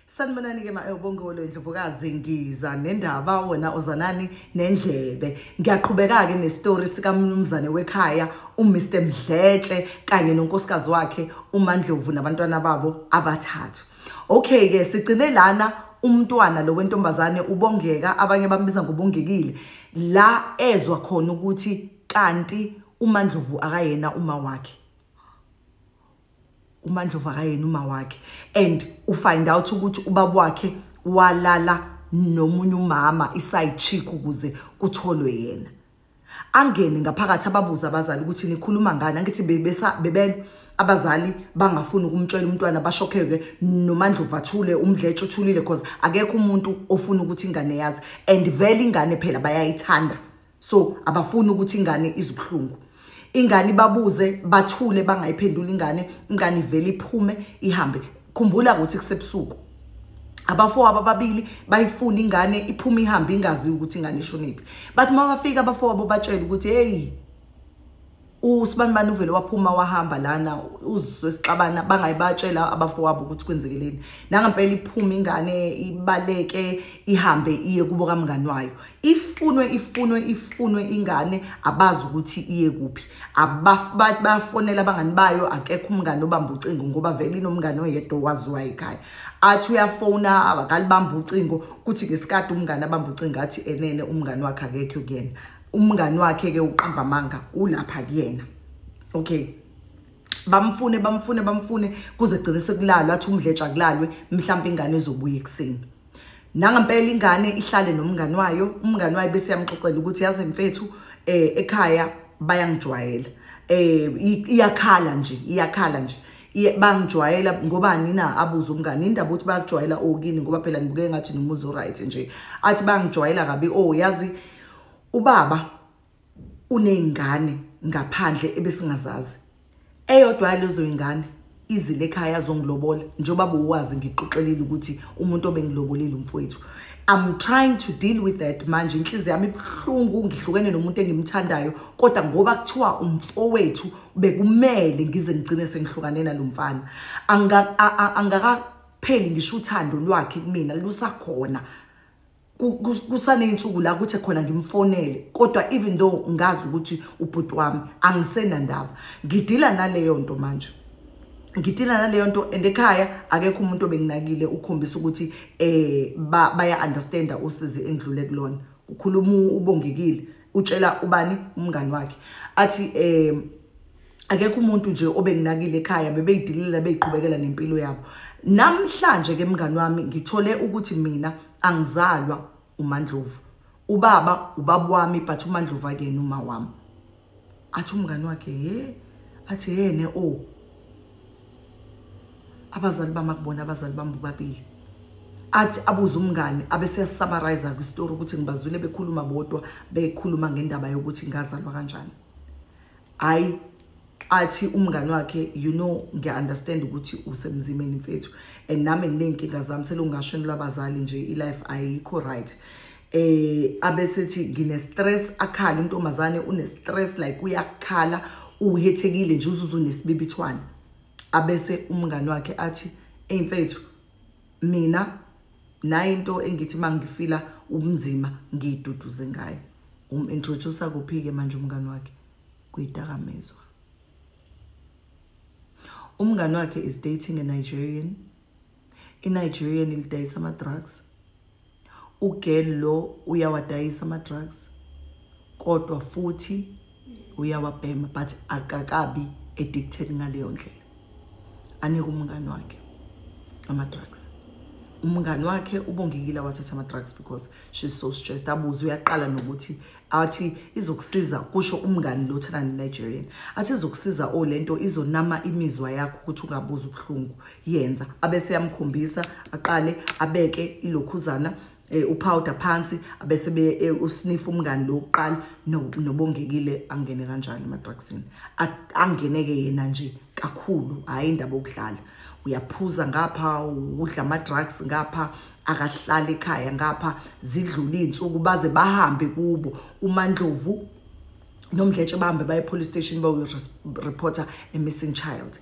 Sanibonani-ke ma-Ubongolo Ndlovukazi, ngiza nendaba wena ozanani nendlebe. Ngiyaqhubeka-ke nestori sikamnumzane wekhaya uMr Mdletshe kanye nonkosikazi wakhe uMaNdlovu nabantwana babo abathathu. Okay-ke sigcine lana umntwana lo wentombazane uBongeka, abanye bambiza ngoBongekile, la ezwa khona ukuthi kanti uMaNdlovu akayena uma wakhe. uMaNdlovu akayena uma wakhe, and ufind out ukuthi ubaba wakhe walala nomunye umama, iside chick, ukuze kutholwe yena. Angene ngaphakathi ababuza abazali ukuthi nikhuluma ngani, angithi bebesa bebele abazali bangafuni ukumtshela umntwana, bashokheke noMaNdlovu athule, uMdletshe uthulile, because akekho umuntu ofuna ukuthi ingane yazi, and vele ingane phela bayayithanda, so abafuni ukuthi ingane izubuhlungu. Ingane babuze bathule bangayiphendula ingane, ingane ivele iphume ihambe. Khumbula ukuthi kusebusuku, abafowabo ababili bayifuna ingane, iphume ihambe ingazi ukuthi ingane ishonephi. Bathi uma bafika abafowabo batshela ukuthi hey, usibanibani uvele waphuma wahamba lana, uzwe sixabana, bangayibatshela abafowabo ukuthi kwenzekeleni. Nangempela iphume ingane ibaleke ihambe iye kubo kamngani wayo, ifunwe ifunwe ifunwe ingane, abazi ukuthi iye kuphi. Bafonela abangani bayo, akekho umngani obamba ucingo ngoba vele inomngani oyedwa owaziwayo ekhaya. Athi uyafona akalibamba ucingo, kuthi ngesikade umngani abamba ucingo athi enene umngani wakhe akekho kuyena. Umngani wakhe ke uqamba amanga, ulapha kuyena. Okay, bamfune bamfune bamfune kuze gcine sekulalwa, athi uMdletshe akulalwe, mhlawumbe ingane izobuya ekuseni. Nangempela ingane ihlale nomngani wayo, umngani wayo bese yamxoxela ukuthi yazi mfethu, ekhaya bayangijwayela, iyakhala nje, iyakhala nje, bangijwayela ngobani na? Abuza umngani indaba ukuthi bayakujwayela okini, ngoba phela nibuke ngathi nomuzi oright nje. Athi bangijwayela kabi, oh yazi ubaba uneyingane ngaphandle ebesingazazi, eyodwa yalezo ingane izile ekhaya azongilobola, njengoba bowazi ngixoxelile ukuthi umuntu obengilobolile umfowethu. I'm trying to deal with that manje, inhliziyo yami ibuhlungu, ngihlukene nomuntu engimthandayo, kodwa ngoba kuthiwa umfowethu bekumele ngize ngigcine sengihlukane nalomfana. Angakapheli ngisho uthando lwakhe kumina lusakhona, kusaney'nsuku la kuthi khona ngimfonele, kodwa even though ngazi ukuthi ubhuti wami angisenandaba, ngidila naleyo nto manje, ngidila naleyo nto. And ekhaya akekho umuntu obenginakile ukukhombisa ukuthi baya understanda usizi engidlule kulona. Kukhuluma uBongekile, utshela ubani, umngani wakhe, athi akekho umuntu nje obenginakile ekhaya, bebeyidilela beyiqhubekela nempilo yabo. Namhlanje ke mngani wami ngithole ukuthi mina angizalwa uMaNdlovu, ubaba ubaba wami, but uMaNdlovu akuyena uma wami. Athi umngani wakhe he, athi yene oh abazali bami akubona abazali bami bobabili. Athi abuza umngani, abese yasummarize kwistory ukuthi ngibazwile bekhuluma bodwa, bekhuluma ngendaba yokuthi ngazalwa kanjani. Hayi, athi umngani wakhe, you know, ngiya-understand ukuthi usemzimeni mfethu, and nami nginey'nkinga zami, selongashonelwa abazali nje, i-life ayikho right. Abesethi ngine-stress, akhala intombazane, une-stress like uyakhala, uhethekile nje, uzuze unesibibithwane. Abese umngani wakhe athi ey mfethu, mina nayi into engithi mangifila ubunzima ngiyiduduze ngayo. Umintroduce kuphi-ke manje umngani wakhe? Kuyidakamizwa. Umngani wakhe is dating a Nigerian, i-Nigerian ilidayisa ama-drugs, ugirl lo uyawadayisa ama-drugs, kodwa futhi uyawabhema, but akakabi addicted ngaleyo ndlela. Anike umngani wakhe ama-drugs, umngani wakhe uBongekile wathatha ama-drugs because she's so stressed. Abuze uyaqala nokuthi athi izokusiza, kusho umngani lo thana ne-Nigerian, athi izokusiza o lento izonama imizwa yakho ukuthi ungabuza ubuhlungu, yenza. Abese yamkhombisa, aqale abeke ilokhuzana upowder phansi, abese be usniff umngani lo oqala noBongekile, angene kanjalo emadrugsini, angeneke yena nje kakhulu, hayi indaba okudlala, uyaphuza ngapha, udla ama-drugs ngapha, akahlali ekhaya ngapha. Zidlule iy'nsuku baze bahambe kubo uMaNdlovu noMdletshe, bahambe baye e-police station bayoreporta a missing child.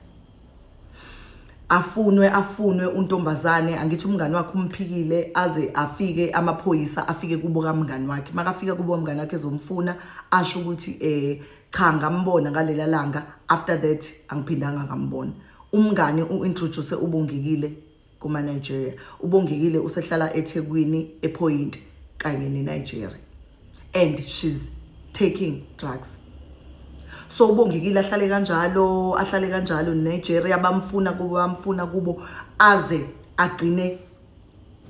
Afunwe untombazane, angithi umngani wakhe umphikile aze afike amaphoyisa, afike kubo kamngani wakhe. Makafika kubo kamngani wakhe ezomfuna, asho ukuthi cha ngambona ngalela langa, after that angiphindanga ngambona. Umngani uintroduce uBongekile kuma Nigeria. uBongekile usehlala eThekwini ePoint kanye neNigeria, and she's taking drugs. So uBongekile ahlale kanjalo neNigeria, bamfuna kubo aze agcine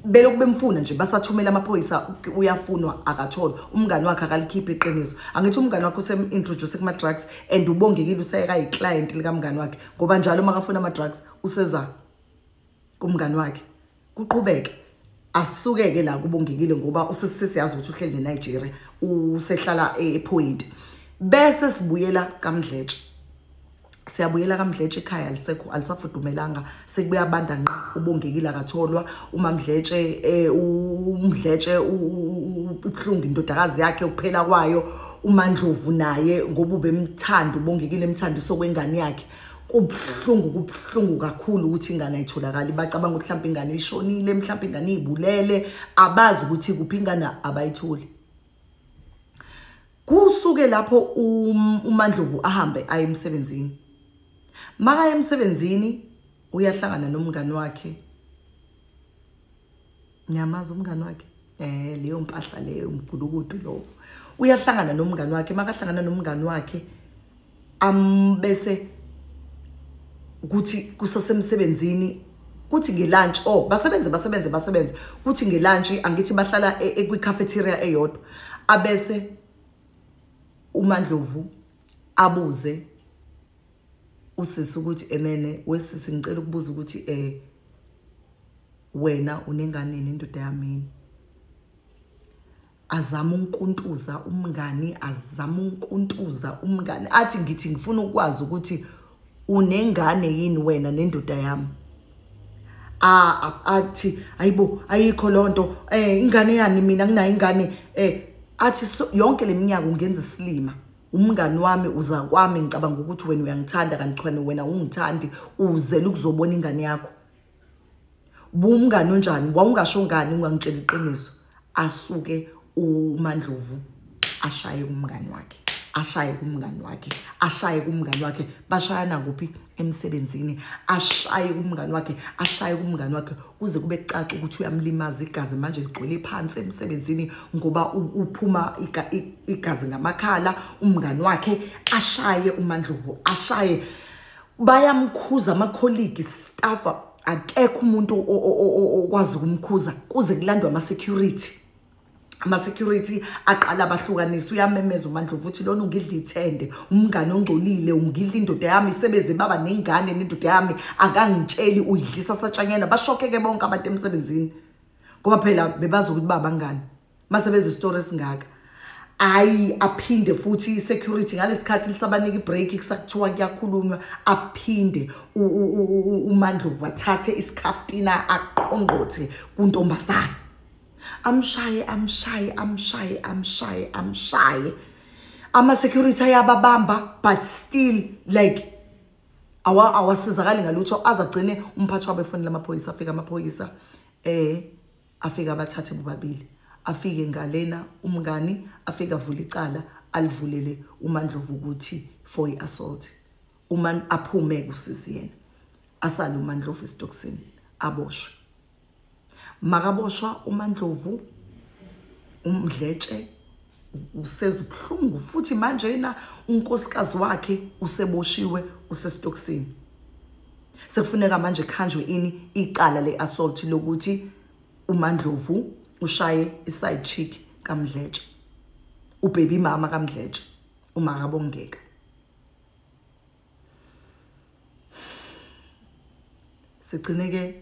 belokhu bemfuna nje, basathumela amaphoyisa, uyafunwa akatholwa. Umngani wakhe akalikhiphi iqiniso. Angithi umngani wakhe usem-introduce kuma-drugs, and uBongekile useyeka yi-client likamngani wakhe, ngoba njalo makafuna ama-drugs useza kumngani wakhe. Kuqhubeke asukeke la kuBongekile, ngoba usesiyazi ukuthi uhleli neNigeria, usehlala ePoint. Bese sibuyela kaMdletshe. Siyabuyela kaMdletshe, ekhaya alisekho, alisafudumelanga, sekubuya abanda nqa. uBongekile akatholwa, uMamdletshe uMdletshe ubuhlungu indodakazi yakhe ukuphela kwayo, uMandlovu naye ngoba ubemthanda uBongekile, emthandiso kwengane yakhe. Kubuhlungu kakhulu ukuthi ingane ayitholakali. Bacabanga ukuthi mhlawumbe ingane ishonile, mhlawumbe ingane izibulele, abazi ukuthi kuphi ingane, abayitholi. Kusuke lapho uMandlovu ahambe aye emsebenzini. Maka emsebenzini uyahlangana nomngani wakhe. Niyamazi umngani wakhe? Leyo mpahla leyo, umgulukudu lowo. Uyahlangana nomngani wakhe, makahlangana nomngani wakhe ambese kuthi kusasemsebenzini, kuthi ngelunch, basebenze kuthi ngelunch, angithi bahlala kwi cafeteria eyodwa. Abese uMandlovu abuze usisi ukuthi enene wesisi, ngicela ukubuza ukuthi wena unengane nendoda yami. Azama unkuntuza umngani, athi ngithi ngifuna ukwazi ukuthi unengane yini wena nendoda yami. Athi ayibo, ayikho lonto, ingane yani mina nginayo ingane. Athi yonke leminyaka ungenza isilima, umngani wami uza kwami, ngicabanga ukuthi wena uyangithanda kanti cha wena ungithandi, uzela ukuzobona ingane yakho. Bumngani onjani? Wawungasho ngani ungangitshela iqiniso? Asuke uMandlovu ashaye umngani wakhe, Bashayana kuphi? Emsebenzini. Ashaye umngani wakhe, kuze kube kucaca ukuthi uyamlimaza, igazi manje ligcwele phansi emsebenzini ngoba uphuma igazi ngamakhala. Umngani wakhe ashaye uMandlovu, ashaye. Bayamkhuza ama-colleague, staff, akekho umuntu okwazi ukumkhuza, kuze kulandwe ama-security. Ama-security aqala abahlukanisa. Uyamemeza uMandlovu uthi lona ungidla ithende, umngane ongcolile, ungidla indoda yami, isebeze baba nengane nendoda yami, akangitsheli, uyidlisa satshanyana. Bashokeke bonke abantu emsebenzini, ngoba phela bebazi ukuthi babangani masebeza isitori esingaka. Ayi, aphinde futhi i-security ngalesikhathi lisabanika ibreak, kusakuthiwa kuyakhulunywa, aphinde uMandlovu athathe isikhaftina aqongqothe kuntombazana, amshaye. Ama-security ayababamba, but still like awasizakali ngalutho, azagcine umphathi wabo efonela amaphoyisa. Afika amaphoyisa, afika abathathe bobabili. Afike ngalena umngani, afike avule icala, alivulele uMandlovu ukuthi for i-assault. Uma aphume kusisi yena, asale uMandlovu esitokisini, aboshwe. Makaboshwa uMandlovu, uMdletshe useza ubuhlungu futhi manje yena unkosikazi wakhe useboshiwe, usesitokisini. Sekufuneka manje khanjwe ini icala le-assault lokuthi uMandlovu ushaye iside chick kaMdletshe, ubaby mama kaMdletshe, uMakabongeka. Sigcine ke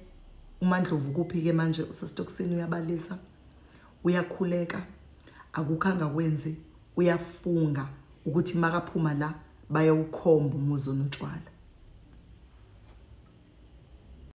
uMandlovu kuphi ke manje, usesitokisini, uyabalisa, uyakhuleka, akukho angakwenzi, uyafunga ukuthi makaphuma la bayawukhomba umuzi onotshwala.